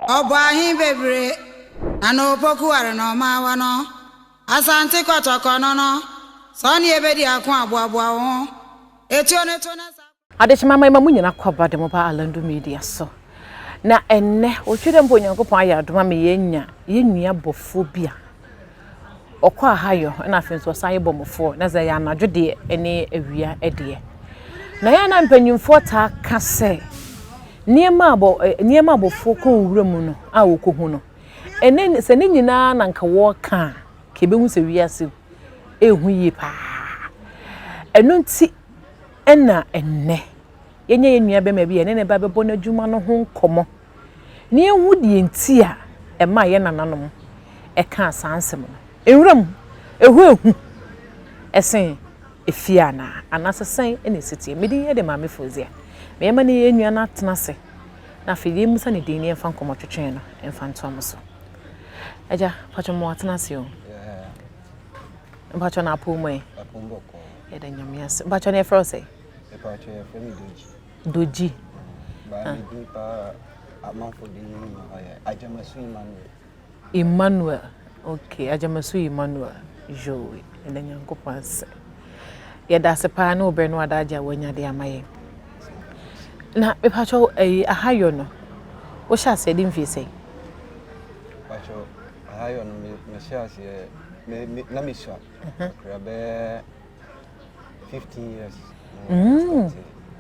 Ɔbɔ ahe bebree na na opoku ware na ɔma awa no. Asante kɔtɔkɔ no no, sɛ ɔne ebedi ako aboaboa wo ho. Etuo no to na sa. Adekyema ma mo nyina kɔ aba de mo ba Alandu Media so. Na ɛnnɛ, otwi dɛ mpo Onyankopɔn ayɛ adom ama yɛanya yɛn nua bɔfoɔ bi a ɔkɔ ahayɔ na afei nso ɔsan yɛ bɔmmɔfoɔ na sɛ ɛyɛ anadwo deɛ ne awia deɛ. Na yɛn na mpanyinfoɔ taa ka sɛ nneɛma abɔ nneɛma abɔfoɔ kɔ nwura mu no a wɔkɔhu no ɛne sɛ ne nyinaa na nka wɔreka a ka ɛbɛhu sɛ wiase ɛhu yie paa. Ɛno nti ɛna ɛnnɛ yɛnya yɛn nua bɛrima bi a yɛne ne ba bɛbɔ n'adwuma no ho nkɔmmɔ na yɛhu deɛ nti a ɛma yɛn nananom ɛkaa saa nsɛm no. Nwura mu, ɛhɔ ehu ɛsen efie anaa anaasɛ sɛn ɛna esi teɛ. Me din yɛ de Maame Fozia. Mmarima ne yɛn nua no atena ase na afei yɛmmisa ne din ne yɛmfa nkɔmmɔ twetwe no mfa ntoa mo so. Agya, mpatwɔ mo atena ase o. Mpatwɔ na apɔ mu ɛ. Yɛda Nyame ase. Mpatwɔ ne yɛfrɛ wo sɛ? Mpatwɔ yɛfrɛ me Doji. Doji. Baa me din paa amanfo de nim no ɔyɛ Agyamasu Emmanuel. Emmanuel. Okay, Agyamasu Emmanuel. Yoo, yɛda Nyankopɔn ase. Yɛda ase paa ne wo berɛ no adagye a woanya de ama yɛn. Na mepatwɔ ɛyi ahayɔ no, wohyɛ aseɛ de mfie sɛn? Mpatwɔ ahayɔ no mehyɛ aseɛ me na mesua kakra bɛyɛ 15 years.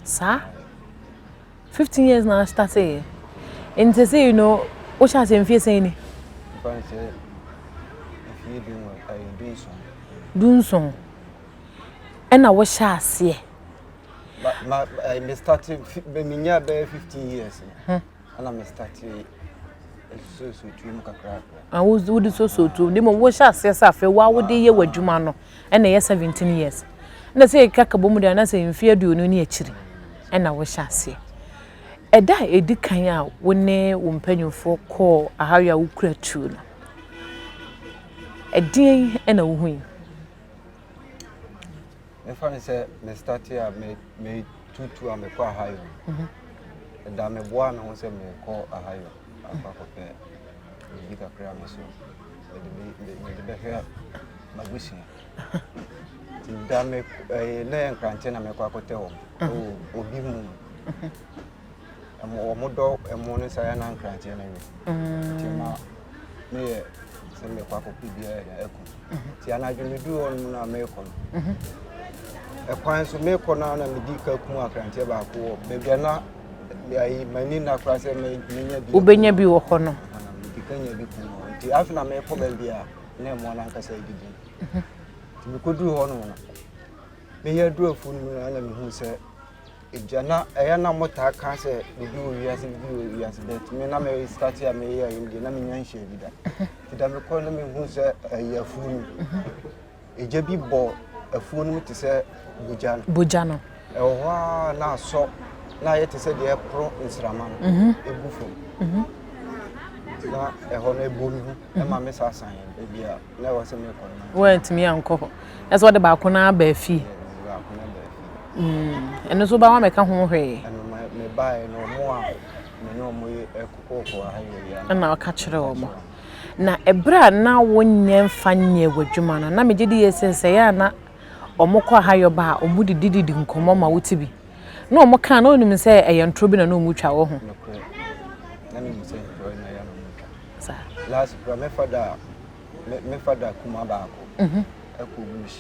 Saa? 15 years na start yɛ. Nti sɛ you know, wohyɛ aseɛ mfie sɛn ni? Mfa n sɛ mfie 17. 17. Ɛna wohyɛ aseɛ. Ma ma me start menya bɛyɛ 15 years no. Ɛna me start soso tuo mu kakra. Ah, wode soso tuo. De mo wohyɛ aseɛ sɛ afei wa wode yɛ w'adwuma no ɛna ɛyɛ 17 years. Na sɛ yɛka kabɔ mu deɛ na sɛ mfie 20 ne akyiri ɛna wohyɛ aseɛ. Ɛda a ɛdi kan a wo ne wo mpanyinfoɔ kɔɔ ahayɔ a wokura tuo no, ɛdeɛn ɛna wohui? Mefa ne sɛ me start a me me tutu a mekɔ ahayɔ no. Ɛda meboa me ho sɛ mekɔ ahayɔ akɔ akɔpɛ biribi kakra me so mede bɛhwɛ m'abusua. Nti da me ɛyɛ na yɛ nkrante na mekɔ akɔtɛ wɔn ɛwɔ obi mu. Ɛmo wɔn dɔ ɛmo no saa na nkranteɛ no we. Nti ma meyɛ sɛ mekɔ akɔpɛ biara yɛ ɛko. Nti anadwo meduru hɔ nom na mekɔ no. Ɛkwan so mekɔ no na medi ka kum akranteɛ baako wɔ baabi a na ayi m'ani nna koraa sɛ menya bi. Wobɛnya bi wɔ hɔ no. Medi ka nya bi kum hɔ. Nti afei na mekɔ baabi a na mmoa no ankasa adidi. Nti mekɔduru hɔ nom no, meyɛ duru afuo no mu no na mehu sɛ egya na ɛyɛ na motaa ka sɛ biribi wɔ wiase, biribi wɔ wiase, but me na me start a meyɛ ayi deɛ na menya nhyɛ bi da. Nti da mekɔ na mehu sɛ ɛyɛ afuo no mu. Egya bi bɔ afuo no mu te sɛ bogya no. Bogya no. Ɛwɔ hɔ a na asɔ na ayɛ te sɛ deɛ ɛporo nsrama no ɛgu fam. Na ɛhɔ no ɛbɔ me hu ɛma me saa san baabi a na ɛwɔ sɛ mekɔ no. Woantumi ankɔ hɔ. Ɛsɛ wɔde baako no aba fie. Baako no aba fie. Ɛno nso ba wa mɛka ho hwee. Ɛno mebaeɛ no ɔmo a me ne ɔmo yɛ ɛkɔkɔɔ ha yɛ yɛ. Ɛna ɔka kyerɛ ɔmo. Na ɛberɛ a na wonyɛ mfa nyɛ w'adwuma no, na megye di yɛ sɛ sɛ yɛ a na ɔmo kɔ ahayɔ ba a ɔmo didididi nkɔmmɔ ma wote bi. Na ɔmo kaa na onim sɛ ɛyɛ ntoro bi na na ɔmo twa wɔ ho. Nokorɛ. Na menim sɛ ntoro na ɛyɛ na ɔmo twa. Saa. Last kora me fada me fada kuma baako ɛkɔ bush.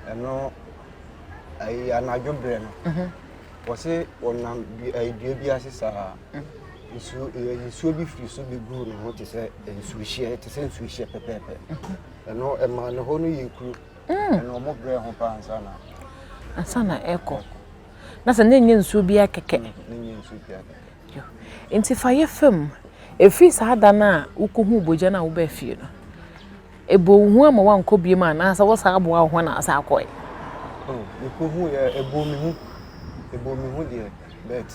Ɛno ayi anadwo berɛ no. Wɔse wɔnam dua bi ase saa. Nsuo nsuo bi firi so bɛguu ne ho te sɛ nsuohyeɛ, te sɛ nsuohyeɛ pɛpɛɛpɛ. Ɛno ɛma ne hɔ no yɛ kuru. Ɛno ɔmo brɛ ho paa ansa na. Ansa na ɛkɔ. Na sɛ ne nyɛ nsuo biara kɛkɛ. Ne nyɛ nsuo biara kɛkɛ. Nti fa yɛ fam. Ɛfiri saa da no a wokɔhuu bogya no a wobaa fie no, ɛbɔ wo hu ama woankɔ biom anaasɛ wo saa aboa wo ho na asa akɔɛ? Oh, mekɔhu yɛ ɛbɔ me hu. Ɛbɔ me hu deɛ, but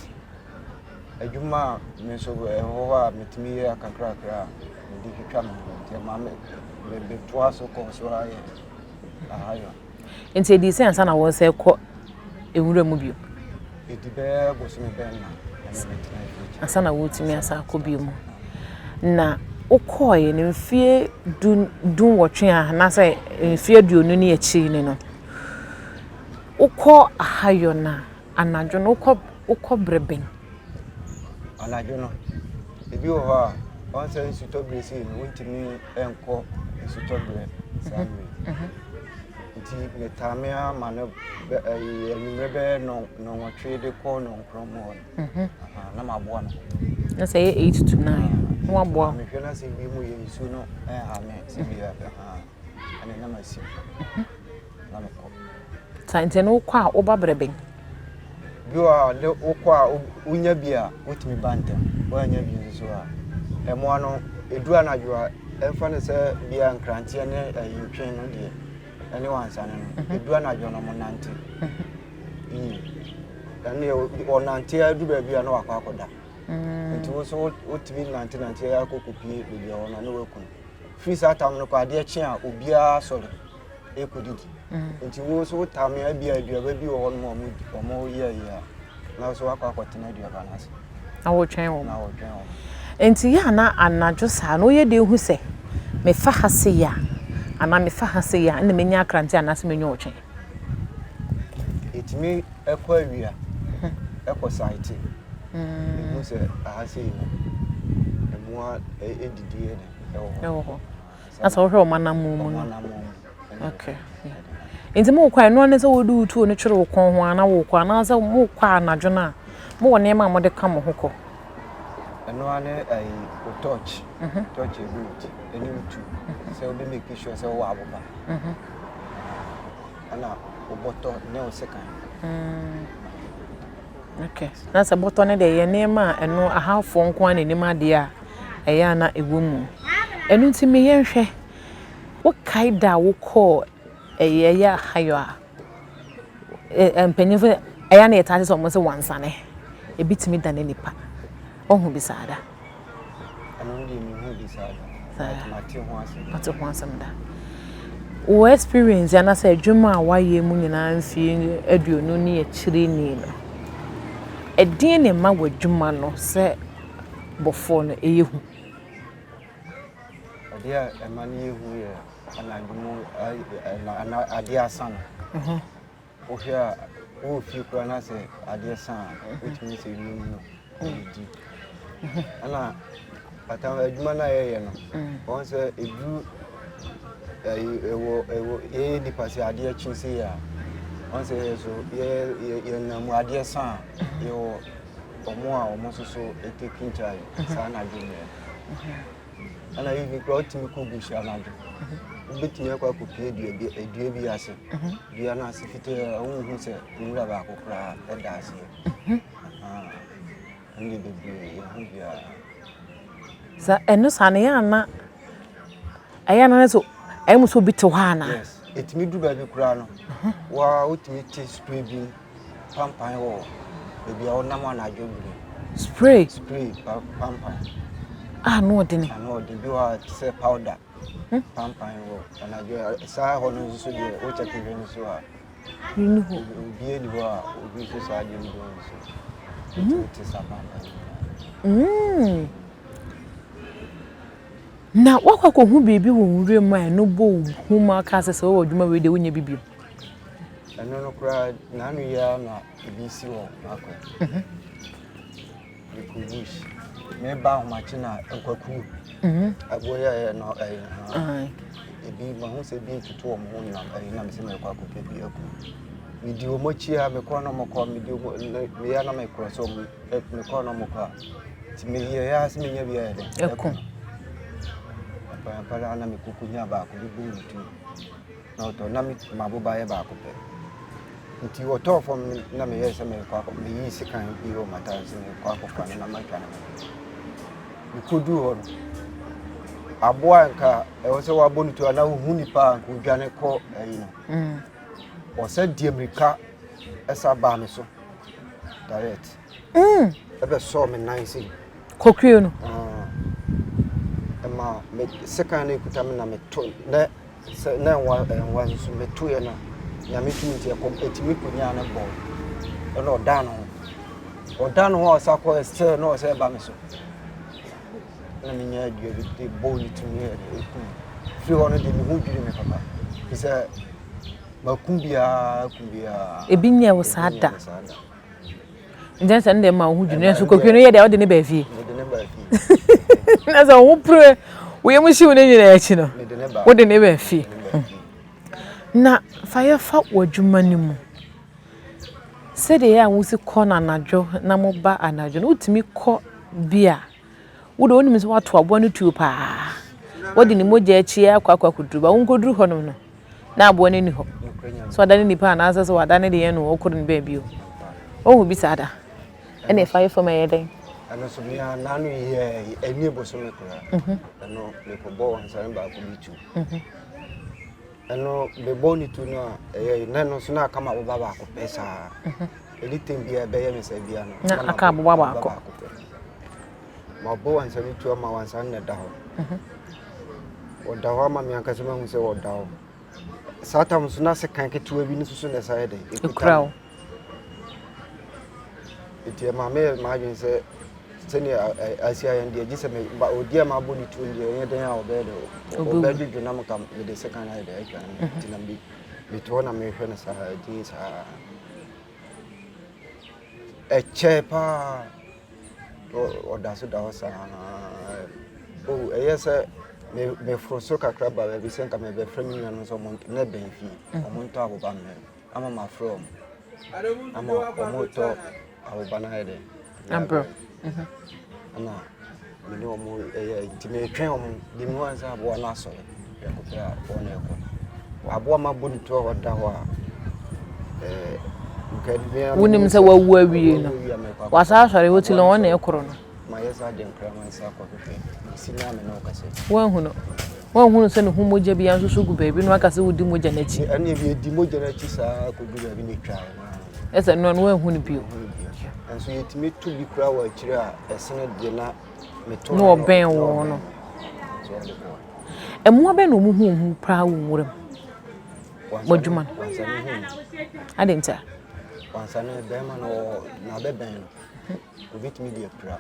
adwuma a me nso ɛwɔ hɔ a metumi yɛ kakrakra a mede twitwa me ho nti ɛma me metoa so kɔɔ so ayɛ ahayɔ. Nti ɛdii sɛ ansa na wɔn sɛ kɔ nwura mu bio? Ɛdi bɛyɛ bosome bɛn na ɛna metena fie. Ansa na wɔtumi asa akɔ bio mu. Na wokɔeɛ no mfeɛ du dunwɔtwe a anaasɛ mfeɛ aduonu ne akyiri ni no, wokɔ ahayɔ no a, anadwo no wokɔ wokɔ berɛ bɛn? Anadwo no, ebi wɔ hɔ a, ɔn sɛ nsutɔ berɛ sei no, wontumi nkɔ nsutɔ berɛ saa mmerɛ yi. Nti metaa me ara ma no bɛ ɛyi anwummerɛ bɛyɛ nnɔnwɔtwe de kɔ nnɔnkron mu hɔ no. Na maboa no. Na sɛ ɛyɛ 8 to 9 na waboa. Mehwɛ na sɛ wiem yɛ nsuo no ɛnha me sɛ bi a ɛne na masi na mekɔ. Saa nti no wokɔ a woba berɛ bɛn? Bi wɔ a de wokɔ a wonya bi a wotumi ba ntɛm woannya bi nso a ɛmmoa no ɛduru anadwo a ɛmfa no sɛ bi a nkranteɛ ne ɛyi ntwe no deɛ ɛne wansane no ɛduru anadwo no ɔmo nante yie. Ɛnneɛ ɔnante ara du baabi a na wakɔ akɔda. Mm. Nti wo nso wotumi nante nante ara kɔ kɔpie baabi a ɔwɔ no na waku no. Firi saa tam no kɔ adeɛ kye a obiara sɔre ɛkɔdidi. Mm. Nti wo nso wotam a bi a aduaba bi wɔ hɔ nom a wɔn yɛ yi a na wo nso wakɔ akɔtena aduaba no ase. Na wotwɛn wɔn. Na wotwɛn wɔn. Nti yɛ a na anadwo saa no woyɛ de hu sɛ mefa ha sei a anaa mefa ha sei a ɛna menya akrante anaasɛ menya ɔtwɛn. Ɛtumi kɔ awia kɔ saete. Ɛhu sɛ aha sei no mmoa didi wɔ hɔ. Ɛwɔ hɔ. Na sɛ wohwɛ wɔn anammɔn mu no. Okay. Nti mokɔ a ɛno ne sɛ wode wo tuo no twere wo kɔn ho ana wokɔ anaasɛ mokɔ anadwo no a mowɔ nneɛma a mode ka mo ho kɔ? Ɛno ara ne ɛyi wo torch. Torch egu wo ti ɛne wo tuo sɛ wobɛ make sure sɛ wowɔ aboba. Ɛna wo bɔtɔ ne wo sekan. Mm. Okay. Na sɛ bɔtɔ no deɛ yɛ nneɛma a ɛno ahafoɔ nko ara na anim adeɛ a ɛyɛ a na ɛwɔ mu. Ɛno nti me yɛnhwɛ wokae da a wokɔɔ ɛyɛ ɛyɛ ahayɔ a mpanyinfo ɛyɛ na yɛtaa sɛ wɔn sɛ wansane ebi tumi dane nipa ɔho bi saa da. Ɛno deɛ mehu bi saa da. But mate ho asɛm. Mate ho asɛm da. Wo experience anaasɛ adwuma a woayɛ mu nyinaa mfie 20 ne akyire ni no, ɛdeɛn na ɛma w'adwuma no sɛ bɔfoɔ no ɛyɛ hu? Adeɛ a ɛma no yɛ hu yɛ anadwo mu adeɛ asa no. Mhm. Wohwɛ a wowɔ fie koraa na sɛ adeɛ sa a wotumi sɛ wiem no ɛyɛ di. Ɛna atam adwuma no a yɛyɛ no wɔn sɛ ɛduru ɛyi ɛwɔ ɛwɔ yɛyɛ nipa sɛ adeɛ kye sei a wɔn sɛ yɛ so yɛ yɛnam mu adeɛ sa a yɛwɔ wɔn a wɔn nso so take in charge saa anadwo mmerɛ. Ɛna even koraa wotumi kɔ bush anadwo. Wobɛtumi akɔ akɔpie dua bi dua bi ase. Dua no ase fitaa a wonhu sɛ nwura baako koraa ɛda aseɛ. Ɛno deɛ bebree yɛhu biara. Sa ɛno saa no ɛyɛ ana ɛyɛ ana sɛ ɛyɛ mo sɛ obi te hɔ ana? Yes, ɛtumi duru baabi koraa no waa wotumi te spray bi pampan wɔ baabi a wonam anadwo bere. Spray? Spray pampan. A ano ɔdene. Ano ɔden bi wɔ hɔ a te sɛ powder. Pampan wɔ anadwo saa hɔ no nso so deɛ wokyɛke hwɛ no so a Nni hɔ. Obi nni hɔ a obi nso saa adeɛ no bi wɔ so. Wotumi te saa pampan no. Na woakɔ akɔhu biribi wɔ nwura mu a ɛno bɔ wo hu ma kaa sɛ sɛ wowɔ adwuma wei deɛ wonyɛ bi bio? Ɛno no koraa n'ano yi ara na ebi si wɔ m'akwan. Mhm. Mekɔ bush. Meba ahomakye na nkwakuo. Mhm. Aboɔ yi a ɛyɛ no ɛyɛ ebi mahu sɛ ebi ntutu wɔn ho nam ɛyɛ nam sɛ mekɔ akɔpɛ bi aku. Medi wɔn akyi a mekɔ na wɔkɔ medi wɔn meyɛ na mekorɔ sɛ wɔn mekɔ na wɔkɔ a nti meyɛ yɛ sɛ menya bi ayɛ dɛ. Ɛko. Ampampara na mekɔkɔ nya baako bi bɔ me tirim. Na ɔtɔ na me m'aboba yɛ baako pɛ. Nti ɔtɔɔ fam no na meyɛɛ sɛ merekɔ akɔ meyii sekan bi wɔ m'ataade sɛ merekɔ akɔfa no na matwa ne ho. Mekɔduu hɔ no, aboa a nka ɛwɔ sɛ wabɔ ne tu anaa wohu nipa a nka odwane kɔ ayi no. Mm. Ɔsɛ deɛ mmirika ɛsa baa me so direct. Mm. Ɛbɛsɔɔ me nan sei. Kɔkue no. Ah. Ɛma me sekan no ekuta me na meto na Sɛ na ɛnwa ɛnwa nso metoeɛ no nyame tumi nti ɛkɔ ɛtumi kɔnyaa no bɔɔ ɛna ɔdaa ne ho ɔda ne ho a ɔsa kɔ ɛsɛ na ɔsɛ ɛba me so. Na menyaa dua bi de bɔɔ ne tirim yɛɛ dɛ ɛkum. Firi hɔ no deɛ me ho dwiri me papa. Firi sɛ makum biara kum biara. Ebi nyɛɛ wo saa da. Nti sɛ ne deɛ ma wo ho dwiri nanso kɔkwi no yɛ deɛ wode ne baa fie. Mede ne baa fie. Na sɛ wo ho pere wo yam hyew ne nyinaa akyi no wode ne baa fie. Na fa yɛfa w'adwuma no mu. Sɛdeɛ ɛyɛ a wosi kɔ no anadwo na moba anadwo no wotumi kɔ bi a Wo de wonim sɛ woato aboa no tuo paa. Wode ne mogya akyi akɔ akɔ akɔduru ba wonkɔduru hɔnom no na aboa no nni hɔ. Sɛ wadane nipa anaasɛ sɛ wadane deɛ no ɔkɔ no baabi o. Wohu bi saa da? Ɛna ɛfa yɛ fam ɛyɛ dɛn? Ɛno so mea n'ano yɛ ɛni bosome koraa. Mhm. Ɛno mekɔbɔ wansane baako bi tu. Mhm. Ɛno mebɔ ne tu no a ɛyɛ na ɛno nso na aka ma aboba baako pɛ saa. Mhm. Anything biara ɛbɛyɛ me saa biara no. Na aka aboba baako. Mabɔ wansa no tu ama wansa no na ɛda hɔ. Mhm. Ɔda hɔ ama me ankasa mahu sɛ ɔda hɔ. Saa tam so na sekan ketewa bi no soso na ɛsa yɛ dɛn? Ekura wo. Nti ɛma meyɛ m'adwene sɛ sɛnea asi ayɛ no deɛ gye sɛ me ba odi a mabɔ ne tuo no deɛ ɛnyɛ dɛn a ɔbɛyɛ dɛ ɔbɛdwodwo na meka mede sekan ayɛ dɛ atwa no mhm. nti na mete hɔ na mehwɛ no saa din saa Ɛkyɛe paa, ɔda so da hɔ saa. Oh, ɛyɛ sɛ meforo soro kakra ba baabi sɛ nka mebɛfrɛ me nuanom sɛ ɔmo na ɛbɛn fie, mm. ɔmo ntɔ aboba mmrɛ ama mafrɛ ɔmo ama ɔmo tɔ aboba no ayɛ dɛ abrɛ mhm. ɛna Me ne wɔn yɛ nti metwɛn wɔn de mu ansa aboa no asɔre prɛko pɛ a wɔn na ɛkɔ aboa ma bɔ ne tu a ɔda hɔ a ɛɛ nka mmea wonim sɛ wawu awie no wasa asɔre hɔ ti no wɔn na ɛkoro no mayɛ saa de nkraman nsa akɔhwehwɛ si na me ne wo kasa woahu no woanhunu sɛ ne ho mogya bi nso so gu baabi na waka sɛ wodi mogya no akyi ɛne bi ɛdi mogya no akyi saa kɔdu baabi ne twae ɛsɛ no no woanhu no bio nso yɛtumi to bi koraa wɔ akyire a ɛsene deɛ na meto na ɔbɛn wo no. Mmoa bɛn na wɔn ho hu paa wɔ nwura mu? Mo adwuma no. Ade nti a. Wansa no bɛrima no na abɛbɛn no. Obetumi de apira.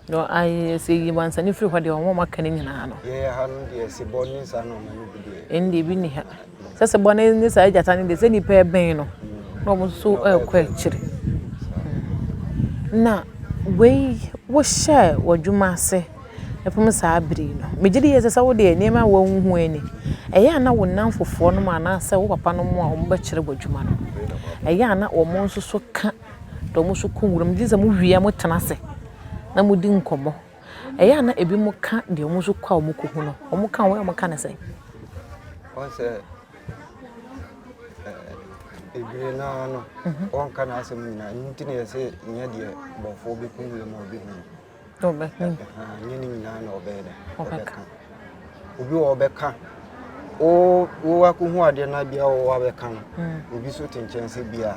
No, ayi sɛ yi wansane firi hɔ deɛ wɔn a wɔaka no nyinaa no. Yɛyɛ ha no deɛ sebɔ ne saa nneɛma no bi deɛ. Ɛn deɛ ebi nni ha. Sɛ sebɔ ne ne saa gyata no deɛ sɛ nnipa ɛbɛn no na wɔn nso ɛrekɔ akyire. Na wei wohyɛɛ w'adwuma ase ɛfam saa bere yi no, megye di yie sɛ sɛ wo deɛ nneɛma a woahuhu ani, ɛyɛ a na wo nnamfofoɔ nom anaasɛ wo papa nom a wɔbɛkyerɛ w'adwuma no, ɛyɛ a na wɔn nso so ka de wɔn nso kɔ nwura mu. Gye sɛ mowie a motena ase na modi nkɔmmɔ. Ɛyɛ a na ebinom ka deɛ wɔn nso kɔ a wɔkɔhu no. Wɔka a, wɔn a wɔka ne sɛn? Wɔn sɛ bebree no ara no, mhm. wɔnka n'asɛm nyinaa. Ɛno nti na yɛsɛ nyɛ deɛ bɔfoɔ bɛkɔ nwura mu a ɔbɛhu no. Nyɛ ne nyinaa na ɔbɛyɛ dɛ ɔbɛka. Obi wɔ ɔbɛka wo wo akɔhu adeɛ no bia wo abɛka no mm. obi so te nkyɛn sɛ bia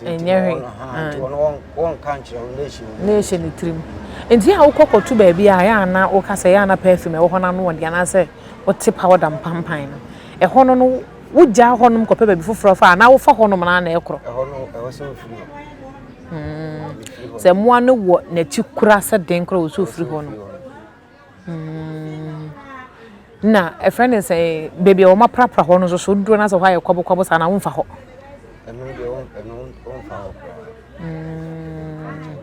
ɛnyɛ hwee nti ɔno wɔnka nkyerɛ wo na ɛhyɛ wo na ɛhyɛ ne tirim nti a wokɔ kɔto baabi a ɛyɛ ana woka sɛ ɛyɛ ana perfume ɛwɔ hɔ no ano ɔde anaasɛ wote powder mpampan no ɛhɔ no no wogyaa hɔnom kɔpɛ baabi foforɔ fa anaa wofa hɔnom no ana ɛkorɔ ɛhɔ no ɛwɔ sɛ wofiri hɔ hmm. sɛ mmoa no wɔ n'akyi kora sɛ den kora wɔ sɛ ofiri hɔ no Mm. Na ɛfrɛ ne sɛ baabi a wɔaprapra hɔ no nso so dodoɔ no asɛ hɔ ayɛ kwabokwabo saa na womfa hɔ. Ɛno deɛ ɛno womfa hɔ koraa. Mm.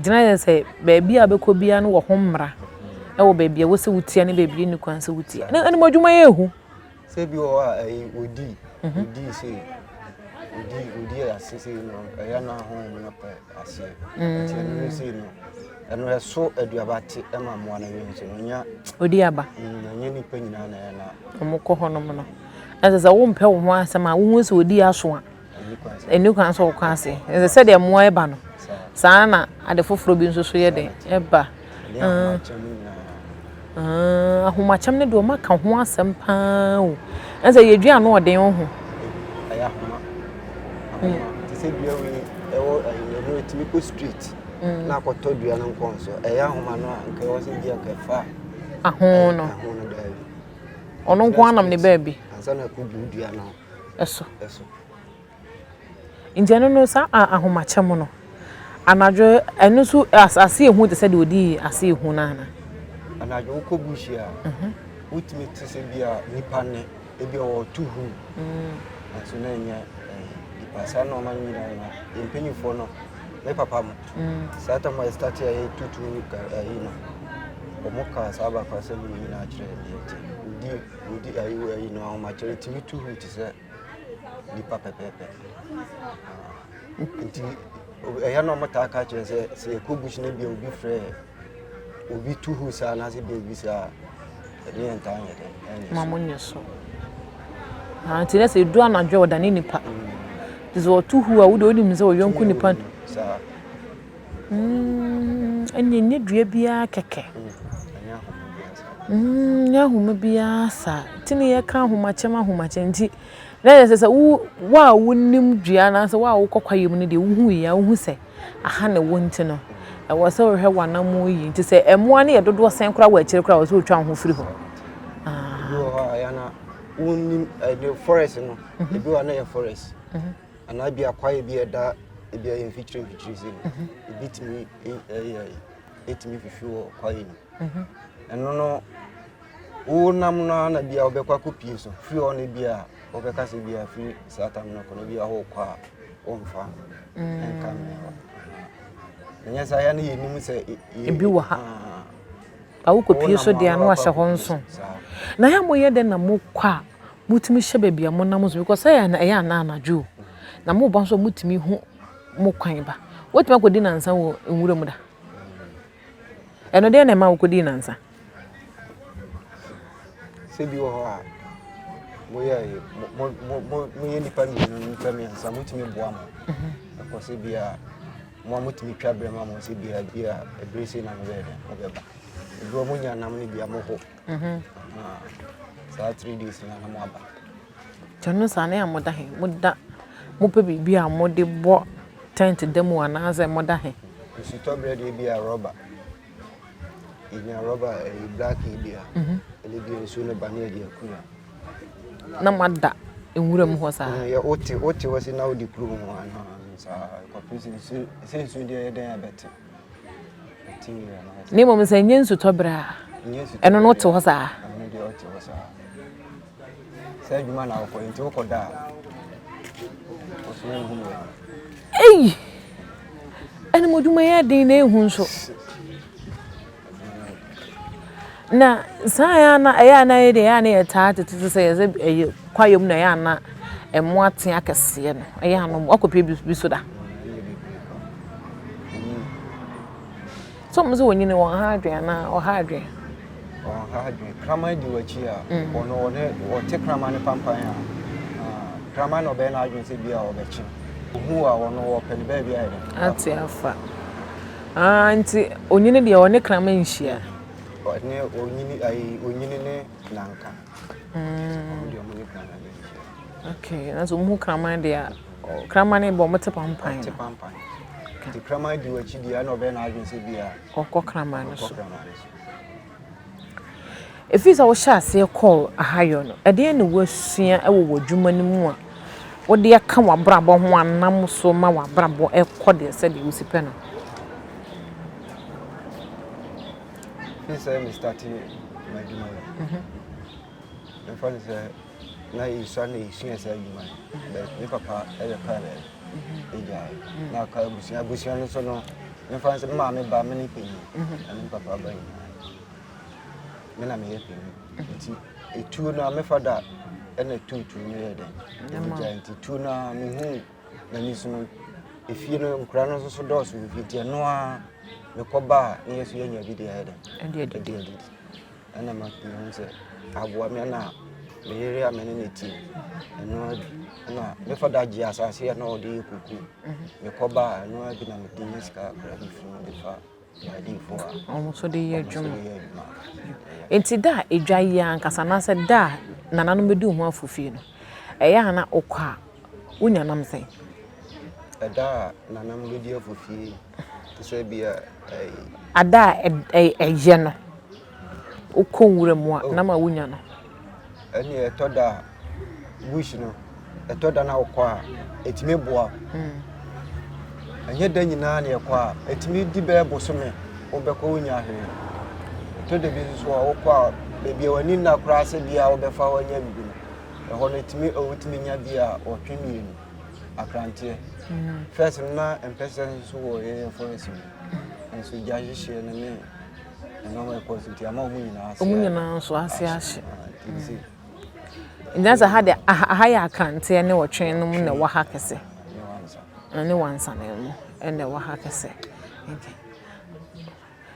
Gyina yɛ sɛ baabi a bɛkɔ biara no wɔ ho mmara ɛwɔ baabi a wɔsɛ wotia ne baabi a ɛnni kwan sɛ wotia. Ɛne mo adwuma yɛ ehu. Sɛ bi wɔ hɔ a ɛyi odi mhm. odi sei odi odi ase sei no ɛyɛ na ahohom no pɛ aseɛ nti ɛno no sei no ɛno ɛso aduaba te ɛma mmoa no we nso no nya odi aba ɛnyɛ nipa nyinaa na ɛyɛ na wɔn kɔ hɔnom no ɛsɛ sɛ wompɛ wo ho asɛm a wohu sɛ odi aso a ɛni kwan sɛ wɔkɔ ase ɛsɛ sɛdeɛ mmoa ɛba no saa na ade foforɔ bi nso so yɛ den ɛba Ahomakyɛm no deɛ wɔn aka ho asɛm paa o. Ɛsɛ yɛ dua ano ɔden wo ho. Ɛyɛ ahoma. Ahoma. Te sɛ dua wei ɛwɔ ɛyi ɛno etumi kɔ street. Mm. Na akɔtɔ dua no nkɔn so. Ɛyɛ ahoma no a nka ɛwɔ sɛ bi a nka ɛfa. Aho no. Aho no daabi. Ɔno nko anam ne baabi. Ansa na akɔ bu dua no. Ɛso. Ɛso. Nti ɛno no saa ahomakyɛm no. Anadwo ɛno nso ase ehu te sɛ deɛ ɔdii ase ehu no ana? Anadwo wokɔ bush a, mhm. wotumi te sɛ bi a nipa nne, ebi a ɔreto hu. Mm. Nanso na ɛnyɛ nipa saa nneɛma no nyinaa no yɛn mpanyinfoɔ no me papa mo mm. saa tam a yɛstate a yɛtutu ayi no wɔn kaa saa abakɔsɛm yi nyinaa kyerɛ ne yɛte wodi wodi ayi ayi no ahomakyerɛ tumi tu hu te sɛ nipa pɛpɛɛpɛ. Nti ɛyɛ na wɔtaa ka kyerɛ sɛ sɛ yɛkɔ bush no bia obi frɛ obi tu hu saa anaasɛ bia obi saa ɛne yɛn ntaa nyɛ dɛ ɛnyɛ ma mo nyɛ so ah, nti na sɛ ɛdu anadwo a ɔdane nipa nti sɛ ɔto hu a wode wonim sɛ ɔyɔnko nipa saa mm, ɛne ɛnyɛ dua biara kɛkɛ mm, nyɛ ahoma biara saa nti ne yɛka ahomakyɛm ahomakyɛm nti Na ɛsɛ sɛ wo wo a wonim dua anaasɛ wo a wokɔ kwaeɛ mu no deɛ wohu yie a wohu sɛ aha na ɛwɔ nti no ɛwɔ sɛ wohwɛ w'anammɔn yie nti sɛ mmoa no yɛ dodoɔ sɛn koraa wɔ akyire koraa wɔ sɛ wotwa wo ho firi hɔ. Ebi wɔ hɔ a yɛn na wonim ɛde forest no mhm. ebi wɔ hɔ na yɛ forest mhm. anaa bi akwaeɛ bi ɛda ebi a yɛ mfikyire mfikyire sɛ no mhm. ebi tumi ɛyɛ etumi fifi wɔ kwaeɛ no ɛno no Wonam no ara na bia wobɛkɔ akɔpie so firi hɔ no bia wobɛka sɛ bia firi saa tam no kɔ no bia wokɔ a womfa nka mmea hɔ ɛnyɛ saa yɛ no yɛnim sɛ ebi wɔ ha ba wokɔpie so deɛ ano ahyɛ hɔ nso na yɛ moyɛ dɛn na mokɔ a motumi hyɛ baabi a monam so because ɛyɛ ɛyɛ ana anadwo na moba nso a motumi hu mo kwan ba wotumi akɔdi nansa wɔ nwura mu da Ɛno deɛ na ɛma wokɔdii nansa? Sɛ bi wɔ hɔ a moyɛ mo mo mo moyɛ nipa mmienu nipa mmiɛnsa motumi boa mo mhm. ɛkɔ sɛ bi a mo a motumi twa berɛ ma mo sɛ bi a bi a ɛberɛ sei na mobɛyɛ dɛ mobɛba ebi wɔ monya nam no bi a moho mhm. saa 3 days na na moaba Nti ɛno saa na moda he? Moda mopɛ biribi a mode bɔ tent da mu anaasɛ moda he? Nsutɔ berɛ deɛ bi a rɔba. Yɛnya rɔba ɛyi black yi bi a mhm. ɛne bi nsuo no ba ne yɛde akura. Na moada nwura mu hɔ saa? Yɛ wote wote hɔ sɛ na wode kuro ho anaa saa kɔpem sɛ nsuo sɛ nsuo deɛ yɛ dɛn abɛte. Na mmom sɛ ɛnyɛ nsutɔ berɛ a ɛno no wote hɔ saa? Ɛno deɛ wote hɔ saa. Sɛ adwuma na wokɔ nti wokɔ da a woso wohu wɔ. Ei! Ɛne mo adwuma yɛ den na ehu nso. Na saa yɛ na ɛyɛ na yɛ deɛ ɛyɛ na yɛtaa tete sɛ yɛ sɛ ɛyɛ kwaeɛ mu na ɛyɛ na mmoa te akɛseɛ no ɛyɛ ano wakɔpie bi so da. Sɛ wɔn sɛ wɔnyini wɔn ha adwene anaa ɔha adwene. Wɔn ha adwene. Kraman di w'akyi a, mm. ɔno ɔne ɔte kraman ne pampan a, kraman na ɔbɛyɛ n'adwene sɛ bi a ɔbɛkye. Ohu a ɔno ɔpɛ ne baabi ayɛ dɛ. Ate afa. Ah, nti onyini deɛ ɔne kraman nhyia. Ɔne onyini ayi onyini ne nanka. Mm. Ɔmo deɛ ɔmo ne kraman nhyia. Okay, na so ɔmo hu kraman deɛ a. Kraman no bɔ ɔmo te pampan no. Te pampan. Nti kraman di w'akyi deɛ ɛna ɔbɛyɛ n'adwene sɛ bi a. Ɔkɔ kraman no so. Ɛfiri sɛ wohyɛ aseɛ kɔɔ ahayɔ no, ɛdeɛn na woasua wɔ w'adwuma no mu a wode aka w'abrabɔ ho anam so ma w'abrabɔ ɛkɔ deɛ sɛdeɛ wosi pɛ no? Firi sɛ me starte m'adwuma no, mhm. Memfa no sɛ na yɛsua na yɛsua saa adwuma no but me papa bɛkaa baabi ɛgyae na aka abusua abusua no so no memfa no sɛ me maame ba me ne panyin na me papa ba nyinaa me na meyɛ panyin nti etuo no a mefa da ɛna tuutu no yɛ dɛn ɛgyae nti tuo no a mehu n'ani so no efie no nkura no nso so dɔɔso wɔ fie nti ɛno a mekɔ ba a ne yɛ so yɛnya bi de ayɛ dɛn ɛde adidi Ɛna mahu sɛ aboa me ɛna me yere a me ne no te ɛno ara bi ɛna me fada gye asase a na ɔde yɛ kuku mekɔ ba a ɛno ara bi na mede nya sika kakra bi firi mu de fa yadefoɔ a wɔn nso de yɛ adwuma nti da a edwa yi ankasa anaasɛ da a nananom bɛdi ho afofie no ɛyɛ a na wokɔ a wonya nam sɛn? Ɛda a nananom bɛdi afofie te sɛ bi a ɛyi. Ada a ɛyɛ no, wokɔ nwura mu a, oh. nam a wonya no. Ɛne ɛtɔ da a bush no, ɛtɔ da na wokɔ a, ɛtumi boa. Hmm. Ɛnyɛ da nyinaa na yɛkɔ a, ɛtumi di bɛyɛ bosome wobɛkɔ wonnya hwee. Ɛtɔ da bi nso a wokɔ a, baabi a w'ani nna koraa sɛ bia wobɛfa hɔ anya biribi no, ɛhɔ no ɛtumi wotumi nya bi a ɔtwe mmienu, akranteɛ. First no na mpɛsɛ nso wɔ yɛyɛ forest mu, nso gya hyehyeɛ no ne nneɛma ɛkɔ so nti ama wɔn nyinaa ase. Wɔn nyinaa nso ase ahye. Nti sɛ ha deɛ aha yɛ akranteɛ ne ɔtwe nom na ɛwɔ ha kɛse. Ne wansa no mu na ɛwɔ ha kɛse. Okay.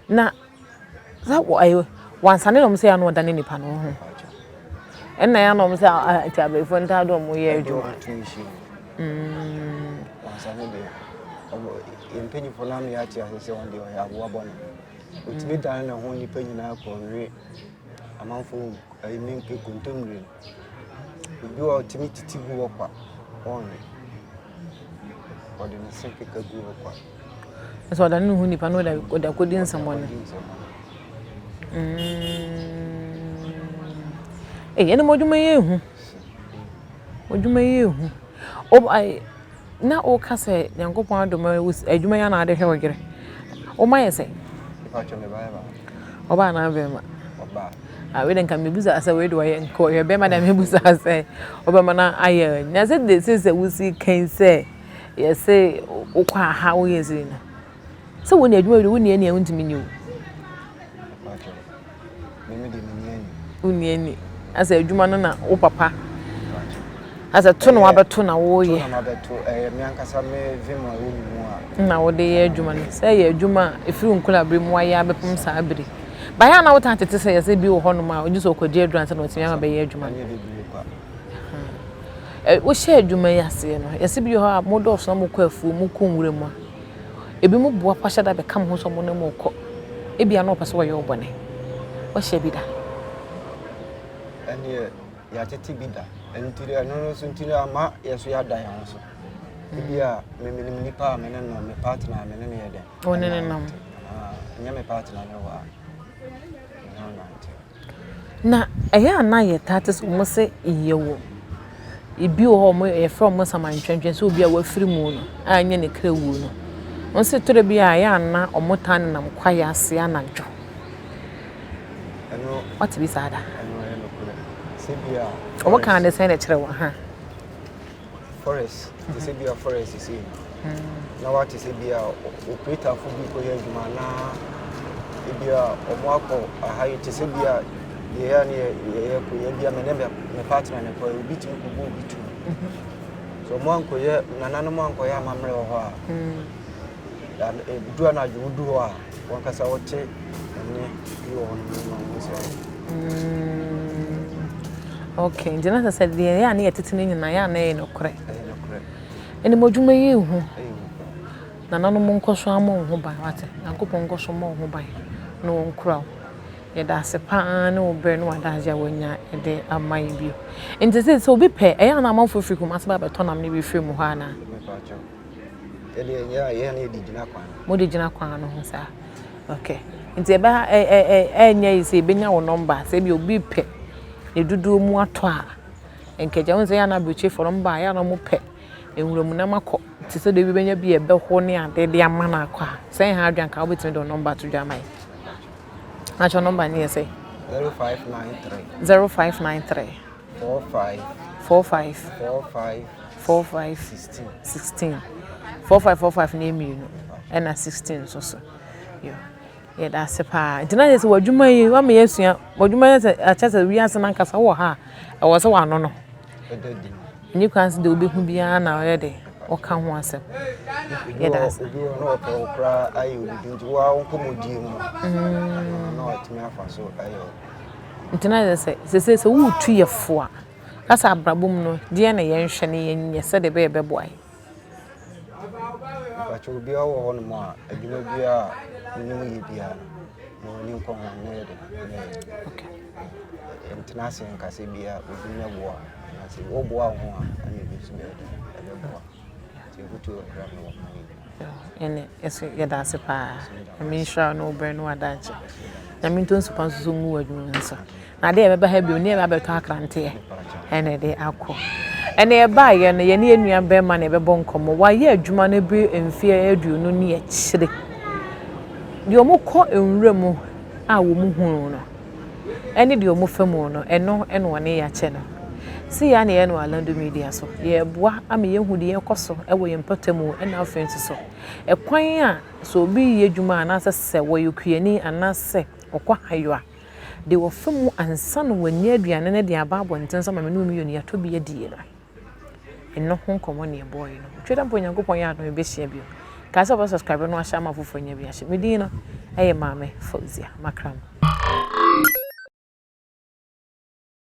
Na sɛ wɔ wansane na wɔn sɛ yɛ ano ɔda ne nipa no ho. Ɛna yɛ ano wɔn sɛ nti abɛɛfo ntaade wɔn yɛ adwuma. Wansane deɛ yɛn mpanyinfoɔ no ano yɛ ate ase sɛ wɔn deɛ ɔyɛ aboa bɔne. Otumi dane ne ho nipa nyinaa kɔ nwe amanfoɔ ɛyi ne nkontommire no. Obi wɔ hɔ a ɔtumi tete gu hɔ kwa, ɔnwe. Ɔde ne se keka gu hɔ kwa. Sɛ ɔdane ne ho nipa na ɔde akɔdi nsɛmmɔne. Ei, ɛne mo adwuma yi yɛ hu. Mo adwuma yi yɛ hu. Na woka sɛ Nyankopɔn adom adwuma yi ana ade hwɛ wo yere. Woma yɛ sɛ? Ɔbaa anaa bɛrima? Ɔbaa. Ah, wei de nka mebusa sɛ wei de ɔyɛ nka ɔyɛ bɛrima de mebusa sɛ ɔbɛma no ayɛ na sɛ de sɛ sɛ wosi kan sɛ yɛsɛ wokɔ aha woyɛ sei no sɛ wo ne adwuma wei wo ne ani a wontumi nyɛ o. Wonni ani. Asɛ adwuma no na wo papa. Asɛ to na wabɛto na woyɛ. To na mabɛto ɛyɛ me ankasa me vim a ɛwɔ me mu a. Na wode yɛ adwuma no. Sɛ ɛyɛ adwuma a ɛfiri nkwadaa mu wayɛ abɛpem saa bere. Bayɛ a na wotaa tete sɛ yɛsɛ bi wɔ hɔnom a ogye sɛ ɔkɔgye aduru ansa na watumi ama bɛyɛ adwuma no. Ɛnyɛ bebree kwa. Wohyɛ adwuma yi aseɛ no, yɛsɛ bi wɔ hɔ a modɔɔso na mokɔ afuo, mokɔ nwura mu a, Ebinom boa pa hyɛ da bɛka mo ho sɛ wɔne mo rekɔ. Ebia na wɔpɛ sɛ wɔyɛ wo bɔne. Woahyia bi da? Ɛnneɛ yɛatete bi da. Ɛno nti ɛno no nso nti no ama yɛn nso yɛada yɛn ho so. Ebia me menim nipa a me ne no me partner a me ne no yɛ dɛn. Wo ne no nam. Ɛnyɛ me partner ne hɔ a me ne no nante. Na ɛyɛ a na yɛtaa te sɛ wɔn se yɛwɔ ebi wɔ hɔ a wɔn yɛfrɛ wɔn nsamantwɛntwɛn sɛ obi a wafiri mu no a ɛnyɛ ne kra wuo no. Wɔn se tore bi a ɛyɛ a na wɔtaa nenam kwaeɛ ase anadwo. Ɛno. Wate bi saa da? Ɛno ɛyɛ nokorɛ. Sɛ bi a. Wɔn kaa ne sɛn na ɛkyerɛ wɔn ha? Forest te sɛ bi a forest sei no na wate sɛ bi a operatorfo bi kɔyɛ adwuma anaa ebi a wɔn akɔ aha yi te sɛ bi a deɛ yɛ ne yɛyɛ kɔ yɛ bi a me ne me partner ne kɔ obi tumi kɔbɔ obi tu so wɔn ankɔyɛ nananom ankɔyɛ amammerɛ wɔ hɔ a du anadwo wodu hɔ a Wɔn ankasa wɔte ɛnne bi wɔ hɔ nom ma wɔhu sɛ. Mm, okay, nti na sɛ sɛ deɛ ɛyɛ a ne yɛ tete no nyinaa yɛ a na ɛyɛ nokorɛ. Ɛyɛ nokorɛ. Ɛne mo adwuma yi ehu. Ɛyɛ hu. Nananom nkɔ so ama wo ho ban wate. Nyankopɔn nkɔ so mmɔ wo ho ban na ɔnkura wo. Yɛda ase paa ne wo berɛ ne w'adagye a wanya de ama yɛn bio. Nti sɛ sɛ obi pɛ ɛyɛ a na amanfoɔ firi Kumasi ba abɛtɔ nam no bi firi mu hɔ anaa? Mepa kyɛw. Yɛdeɛ yɛ a yɛn yɛde gyina kwan no. Mode gyina kwan no ho saa. Okay. Nti ɛbɛ ɛ ɛ ɛ ɛnyɛ yi sɛ ebenya wo nɔmba sɛ ebi obi pɛ ne dodoɔ mu atɔ a nkɛgya wɔn sɛ yɛn aburokyefo no ba yɛn a wɔn pɛ nwura mu nam akɔ te sɛ deɛ ebi bɛnya bi ɛbɛho ne ade de ama no akɔ a sɛ ɛha adwa nka wobɛtumi de wo nɔmba ato dwa ama yɛn. Akyɛ nɔmba no yɛ sɛ. 0593. 0593. 45. 45. 45. 45. 16. 16. 45 45 no yɛ mmienu ɛna 16 nso so. Yo. Yɛda ase paa. Nti na yɛ sɛ w'adwuma yi wama yɛasua w'adwuma yɛ sɛ akyɛ sɛ wiase no ankasa wɔ ha a ɛwɔ sɛ w'ano no. Ɛnyɛ kwan sɛ deɛ wobɛhu biara na ɔyɛ de wɔka ho asɛm. Yɛda ase. Obi wɔ na ɔpɛ wo koraa ayɛ obi nti wo a wo nkɔmmɔdie mu no na watumi afa so ayɛ wo. Nti na yɛ sɛ sese sɛ woretu yɛ fo a na sɛ abrabɔ mu no deɛ na yɛnhwɛ ne yɛnyɛ sɛdeɛ ɛbɛyɛ bɛboa yɛn. Mpakyɛ obiara wɔ hɔnom a adwuma biara a wonim yɛ biara no ma w'ani nkɔ ho na yɛ de na yɛ. Okay. Ntena ase nka sɛ bia obi mmɛboa anaasɛ woboa wo ho a ɛna obi nso bɛyɛ dɛ ɛbɛboa. Nti afotuo kakra na mewɔ ma yɛn nyinaa. Ɛne yɛso yɛda ase paa. Nyame nhyira wo ne wo berɛ ne w'adagye. Nyame ntɔ nsu pa nso so ngu w'adwuma mu nso. Na adeɛ a ɛbɛba ha bio ne yɛba abɛtɔ akranteɛ ɛna ɛde akɔ. Ɛnna yɛbaeɛ no, yɛne yɛn nua barima na yɛbɛbɔ nkɔmmɔ. Wayɛ adwuma no bere mfeɛ aduonu ne akyire. Deɛ wɔkɔ nwura mu a wɔhunu no, ɛne deɛ wɔfa mu no, ɛno na wɔne yɛn akyɛ no. Sei ara na yɛyɛ no wɔ Alando Media so. Yɛreboa ama yɛahu deɛ ɛrekɔ so wɔ yɛn mpɔtam ɛna afei nso so, ɛkwan a sɛ obi reyɛ adwuma anaasɛ sɛ wɔyɛ okuani anaasɛ ɔkɔ hayɔ a, Deɛ wɔfa mu ansa na wɔanya aduane no de aba abɔnten so ama me ne wo mmienu yɛatɔ bi adie no, ɛno ho nkɔmmɔ ne yɛbɔeɛ no. Twɛ dɛ mpo Onyankopɔn yɛ adom yɛbɛhyia bio. Kae sɛ wobɛ subscribe no ahyɛ ama afoforɔ anya bi ahyɛ. Me din no ɛyɛ Maame Fauzia Makram.